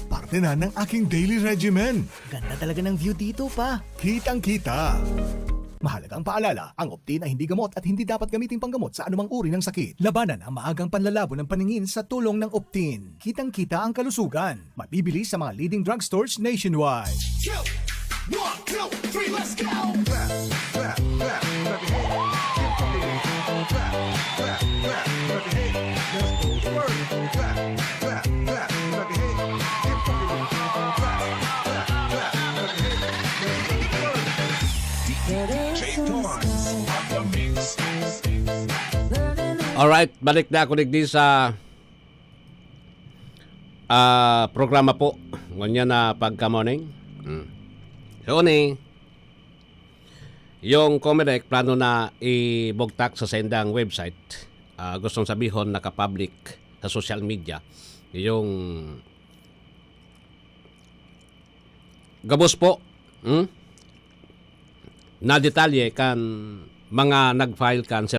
Parte na ng aking daily regimen. Ganda talaga ng view dito, pa. Kitang-kita. Mahalagang paalala, ang Optin ay hindi gamot at hindi dapat gamitin panggamot sa anumang uri ng sakit. Labanan ang maagang panlalabo ng paningin sa tulong ng Optin. Kitang-kita ang kalusugan. Mabibili sa mga leading drugstores nationwide. Two, one, two, three, let's go! Clap, clap, clap, clap your hands. Keep fucking with it. Clap, clap, clap, clap your hands. Let's go to work. Clap, clap, clap, clap your hands. Keep fucking with it. Clap, clap, clap, clap your hands. Let's go to work. D J Torrance on the mix. Alright, balik na ako digdi sa ah, programa po. Ngunyan na pagka-morning. Mm. So, ni, yung Comelec plano na ibugtak sa sendang website. Ah, gustong sabihon, nakapublic sa social media. Yung gabos po, hmm? Na detalye kan mga nag-file kan